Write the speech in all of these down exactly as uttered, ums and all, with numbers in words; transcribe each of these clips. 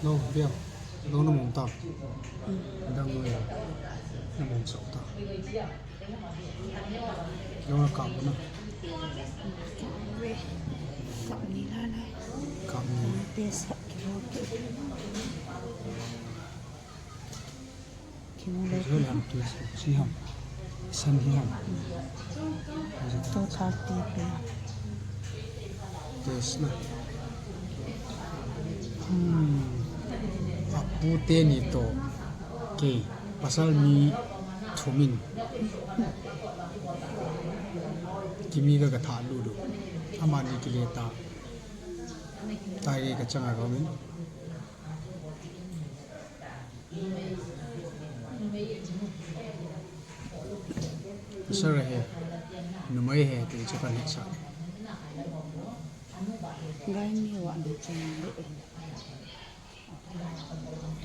Lo, bia. Lo na mong ta. Dang lo ya. Na mong sa ta. Lo na kam na. Kam ni la la. Kam ni. Te sa ki lo ke. Kimo le. Zo lam tu si ham. San hi ham. Two thirty pe. Test na. Hmm. Apu teni to. Ke. Pasal mi thumin. Kimi ka ka tha lu lu. Amani kile ta. Tai ka changa ka min. Sir he, numei he, ti chu kan hesa. Gai mi wa ni chen le.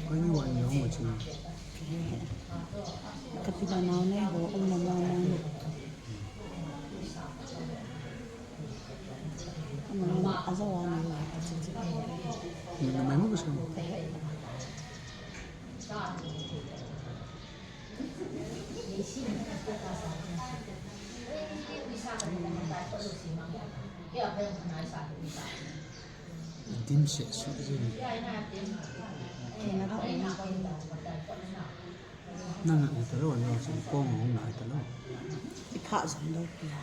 Gai mi wa ni ho chen. Ka ti ba nau nei ho, um na ma ma. Numei mo ka sir. Dim se su dim. Nang na ta lo, nang su ko mo na ta lo. Ipha jong lo pia.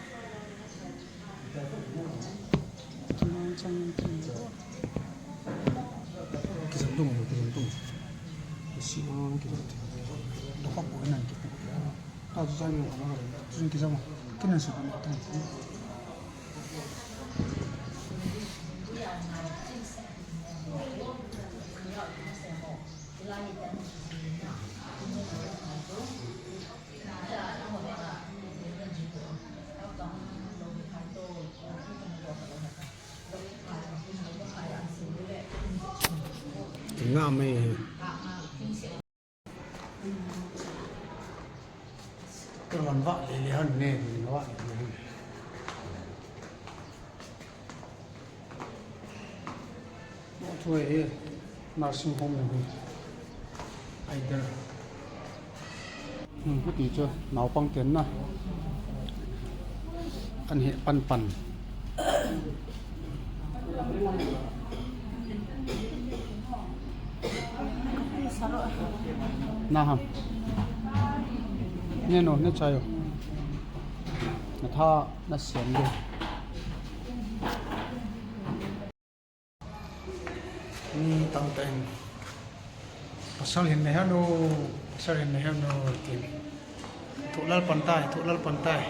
Kisam tung, kisam tung. Isi ang kisam tung. Dapat bukan nanti. Tahu tu saya ni orang, tu kisam. Kena sebut tung. Nga mai. Ka lan va le le han ne, va le le han. Mo thoi e, nursing home na hi. Either. Hmm, hiti chu, naupang ten na. An he pan pan. Na ham. Ne no, ne chayo. Na tha, na sian de. Ni tang tang. Pasal hin na heno, pasal hin na heno, tin. Thu lal pan tai, thu lal pan tai.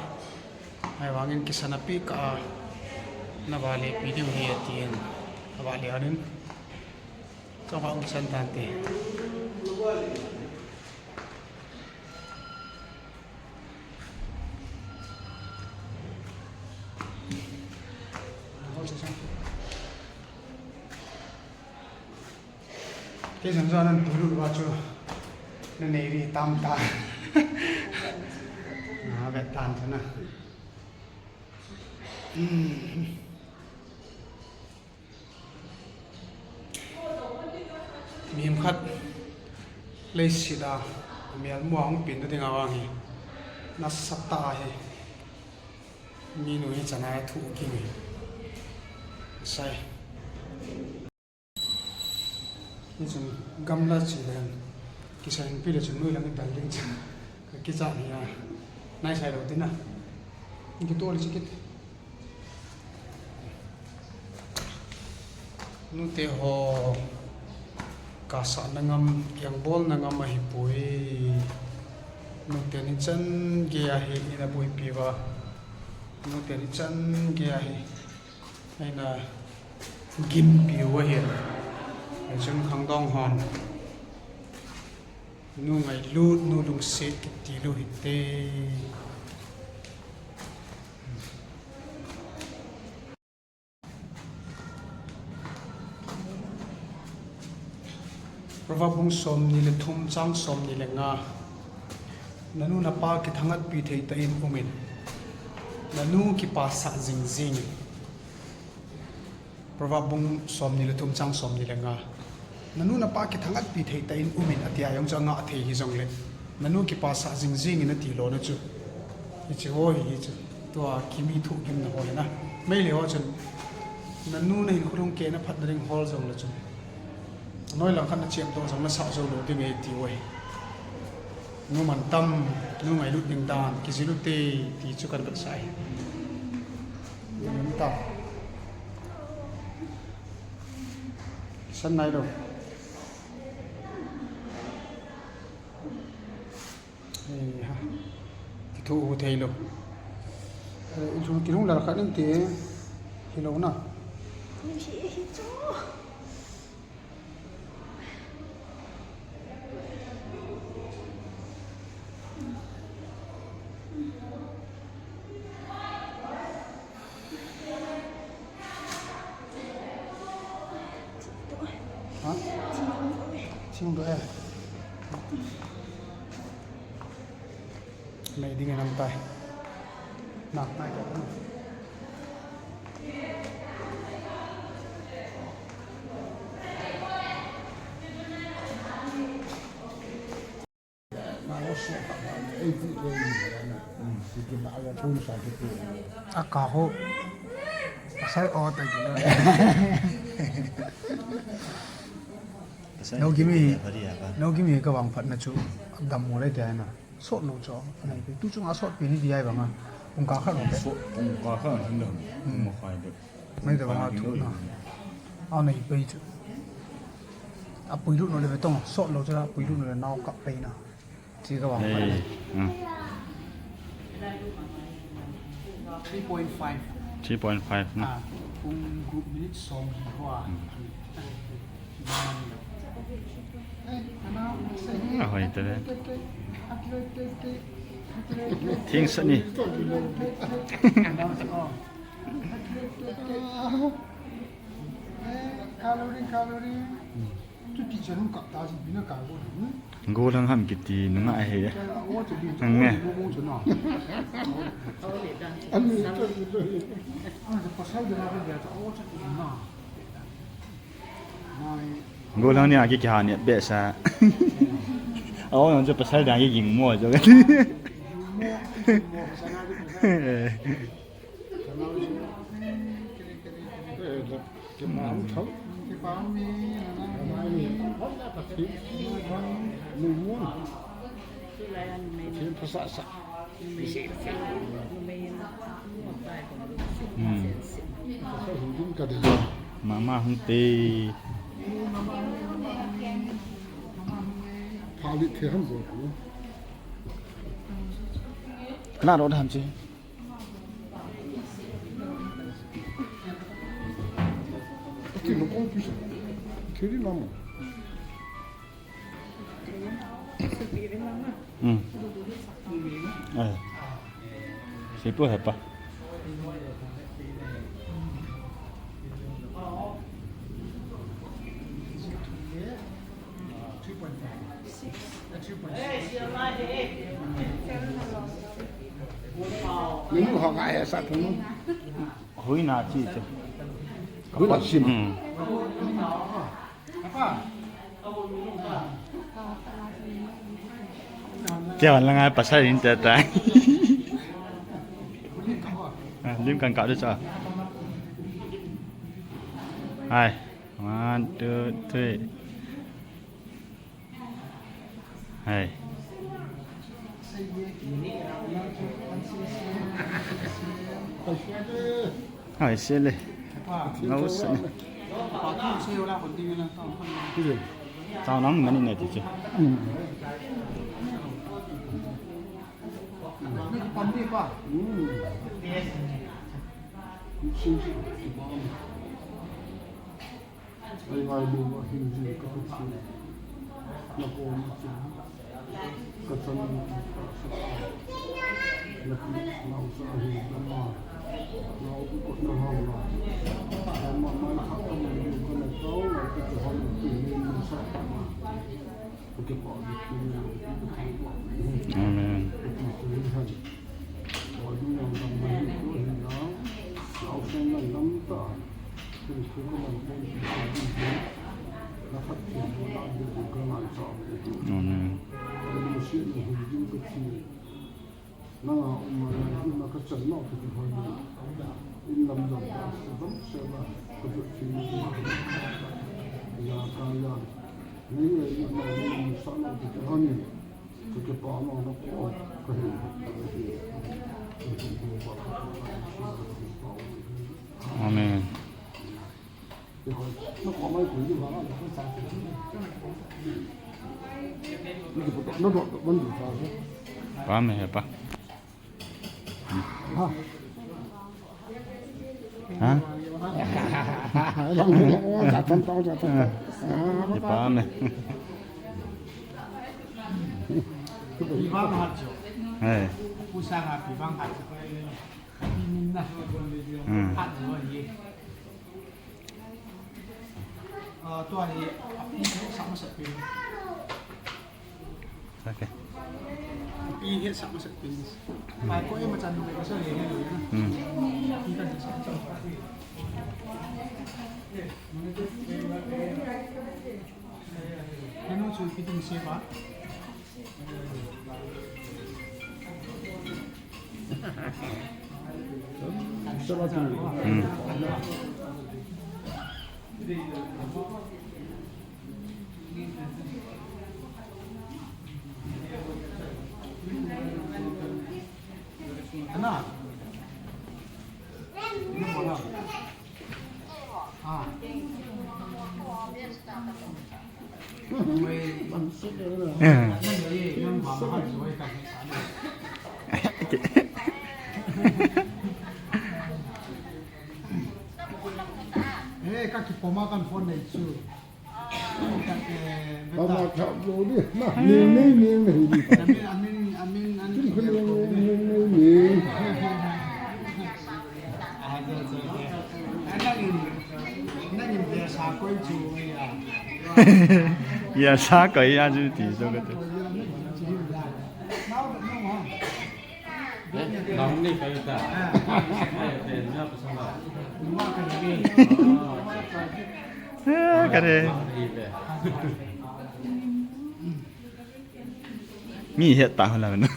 Ahivangin kisan a pi ka a, na vale video hi atin. Avale anin. Chong ha um san tan te. Kei jong jong nan tu lut uva chu na nei ri tam ta. Na vet tan chu na. Hmm. Mihem khat leiset a melmu a hung pen na ding a vang hi nasatah a hi minu hi chan a thu kim hi. Sai. Hichun gamla chi le, kisan pi le chun noi lang dal ding chun. Ka kicha ni a. Nai sai lo tina. Ki to le chikit. Nute ho, kasahna ngam, engbolna ngam ahipoi. Nute ni chan gei ahi, ina boipi uva. Nute ni chan gei ahi. Aina gimpi u ahi. Hichun khangdong hon. Nu ngailut, nu lungset kiti lou hite. Proverb bung somni le thum chang somni le nga. Nanu napa kithangatpi thei tah in umin. Nanu kipasah jing jingin. Proverb bung somni le thum chang somni le nga. Nanu napa kithangatpi thei tah in umin atia jong chu angah thei hijongle, nanu kipasah jingjing in ati lona chu. Hiche ho hi, hiche. Tua kimi thuhgimna ho hi na. Meitei ho chun, nanu nahinkho lhung keh na phatna ding hol jongle chun, anoi lang khat nachep doh jong nasah jou lou ding ahi tiu ahi. Nu mantam, nu ngailut ding dan, kijil ute, ti chu kan vetsah ahi. Mantam. San nai lou. Ei ha. Kithoh u thei lou. Eh, i lhung, kilhung lal khat in te. Hilou na. Hi, hi, hi chu. Ha? Thing doh e. Mei ding e nang tai. Na, nai ka. Aka ho. Pasal o ta gilo. Pasal no gimi, no gimi ka vang phat na chu dam mo le te na. Sot lou chu. Nai pe tu chunga sot pi ni di ai banga. Pung ka khat. Sot pung ka khat hin dam. Hmm. Mo khai de. Mai da banga thu na. A nei pei chu. A pui lut no le ve tong, sot lou chu a pui lut no le nao kap pei na. Chi ka vang. Hey. Hmm. Three point five. Three point five na. Ah, kung group minute som hi ho a. Hmm. A hoi ta ve. Thing sa ni. Calorie, calorie. Chuti chan hung kap ta si bina ka go ding. Golang ham kiti nunga he. Nang nge. Ani to to. Ani pasal de na de ta o chuti na. Golang ni aki kya ni be sa. O nang chu pasal de aki ging mo jo. Mama hung te. Kana ro dam chi. Ati no kon pisa. Kiri mama. Hmm. Eh. Sipu hepa. Nunu ho ngai sa thunu. Hui na chi chu. Hui na chi. Hmm. Tia la ngai pasal in ta ta. Ah, lim kan ka de cha. Hai. One, two, three. Hai. Hai, sele. Ngau sele. Tao nang mani ne ti che. Ai, ai, lu, a hin jin ka Pathen. Na ko ma chu. Ka chan na ka sa. Na ki na u sa hin na ma. Na u ko na ha na. Na ma ma ka ka ma lu ka na tao na ka ko ha na ki ni na sa ma. Amen. Amen. Nanga um a, nanga um a ka chan nau ka ti hoi. In lam lam ta, dam se la, ka ti ti. Ya ka ya. Ni ni ni ni ni sa nau ka ti hoi. Ka ke pa nau na ko, ka he. Amen. Pa me he pa. Ha? He pa me. He. Hmm. Ah, tua hi, api hi sah masat pin. Okay. Api hi sah masat pin. Mai ko e machan nu ko sa le ne. Hmm. Api kan sah masat. Kanu chu pi tin se ba. Hmm. Eh, ka kipom a kan phone nei chu. Mama kha lo di. Ma, ni, ni, ni, ni, ni. Amin, amin, amin, amin. Ni, ni, ni, ni, ni. Ya sa koi ya ju ti so ka te. Eh, ka re. Mi het ta hla na.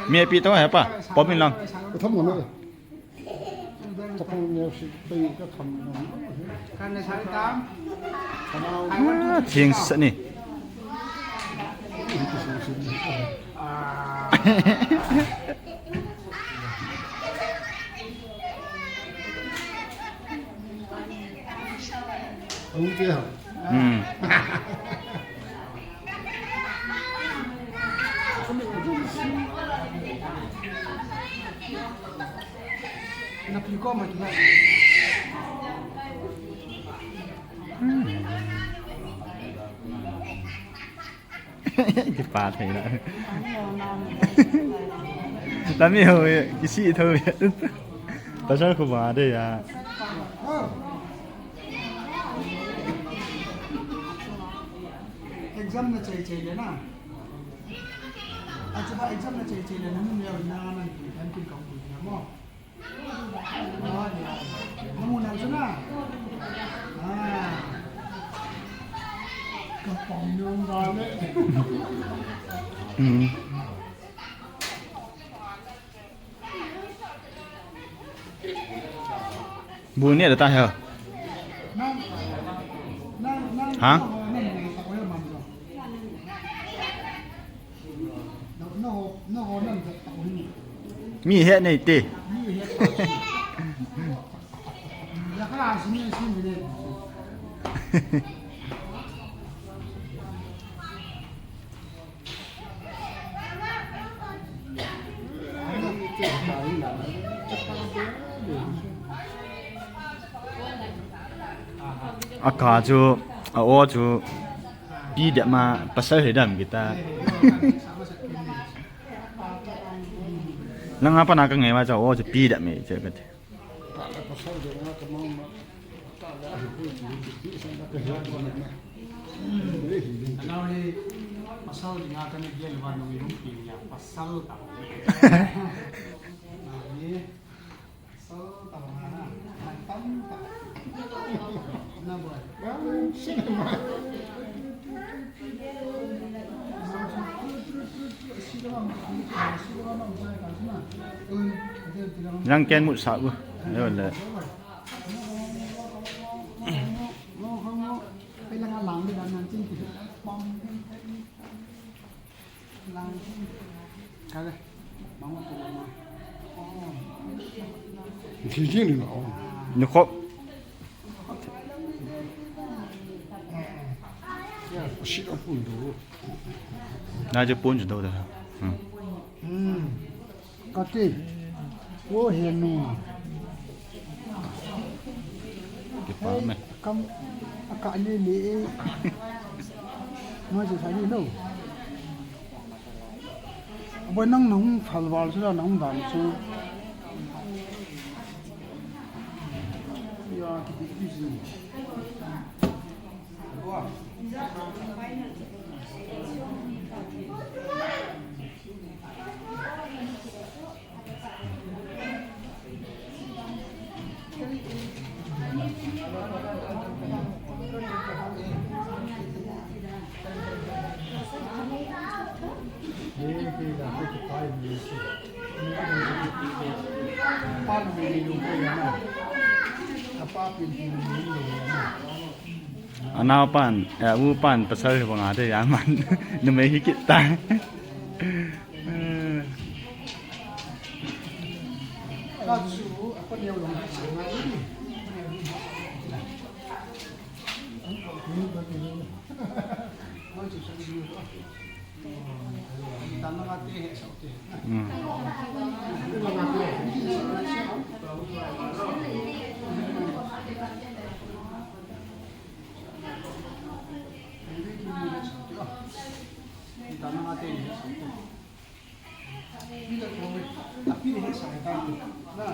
Mi pi to he pa. Pom in lang. Ka thamo na. Ka thamo na si pai ka tham na. Kan na sa tam. Ah, thing sa ni. Ah. Ahung te ha. Hmm. Kipa thei na. Tami ho, kisi tho. Pasal khu ba de ya. Exam na chai chai le na. Achu ba exam na chai chai le na, mun ya na na ni kan kin ka mu na mo. Na mu na chu na. Ah. Ka pom nung ba le. Hmm. Bu ne da ta ha. Ha? Mi he nei te. A ka chu, a o chu, pi dam a, pasal he dam kita. Langa pana ka ngai ma chu, o chu pi dam e, chu ka ti. Anau hi pasal dinga kana gel uva nung hung pi nia pasal ta. Ani pasal ta na. Nang ta Jang ken mut sa u. Yo le. Thil jing ni lo. Ni khop. Shi a pun do. Na je pun do da. Hmm. Hmm. Kati. Wo he nu. Kipa me. Kam aka ni ni. Mo je sa ni no. Bo nang nang phal wal su nang dan su. Ya, ki bi bi. Anaopan, eh, upan pasal hi banga te ya man. Numei hi kit ta. Hmm.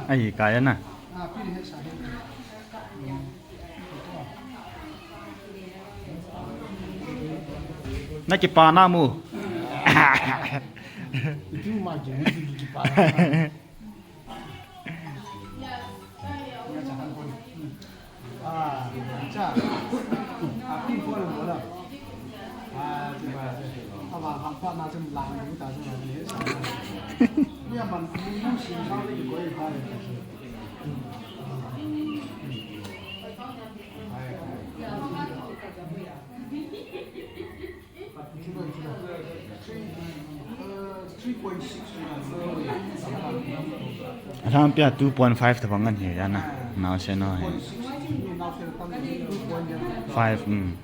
Ai, kaya na. Na kipa na mu. Atham pia two point five tabang an hi ya na. Naosen ho hi. Five, um.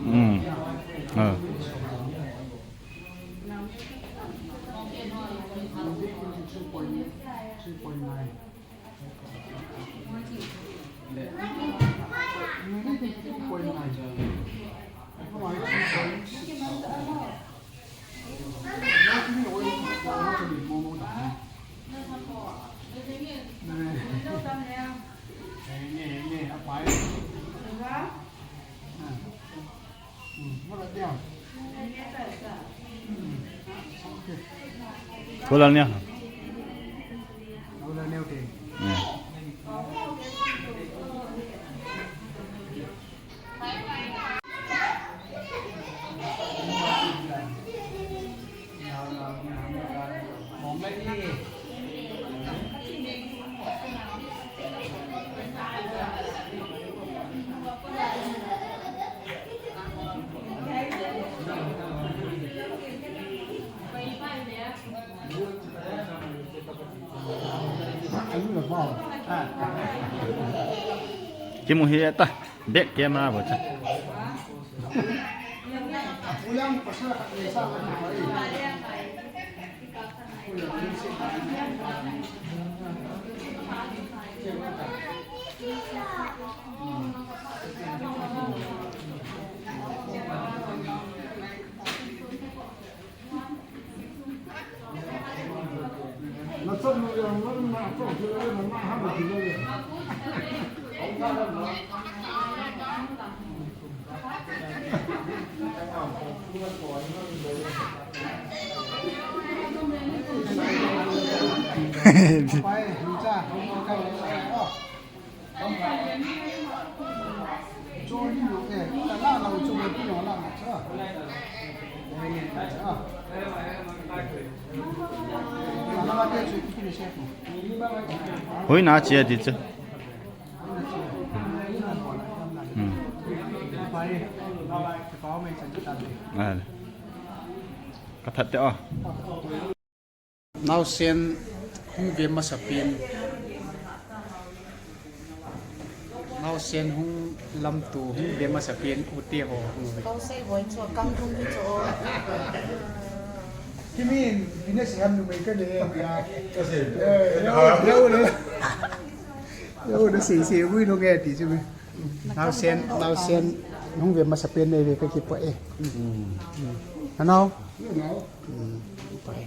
Hmm. Ah. Hola, niya. Hola, niya, okay. Yeah. Kimu hi ta, back camera bo cha. Hoina chia ti chu. Hmm. Ah, ka that te a. Naosen hung ve masa pen. Naosen hung lamto hung ve masa pen ute ho hung ve. Kau sei boi chu kang thum hi chu. Kimin, bina si ham numei ka ne ya. Ka sei. Eh, ya, ya, ya. Yo, na sei sei vui no nge ti chu mi. Naosen, naosen hung ve masa pen nei ve ka kipah e. Anao. Hmm, pai.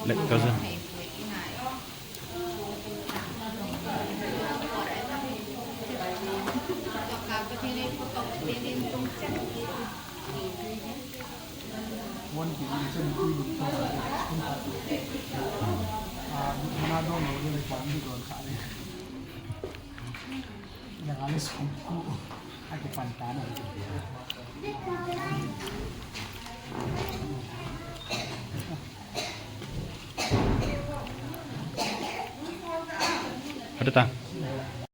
Let cousin. Ada ta?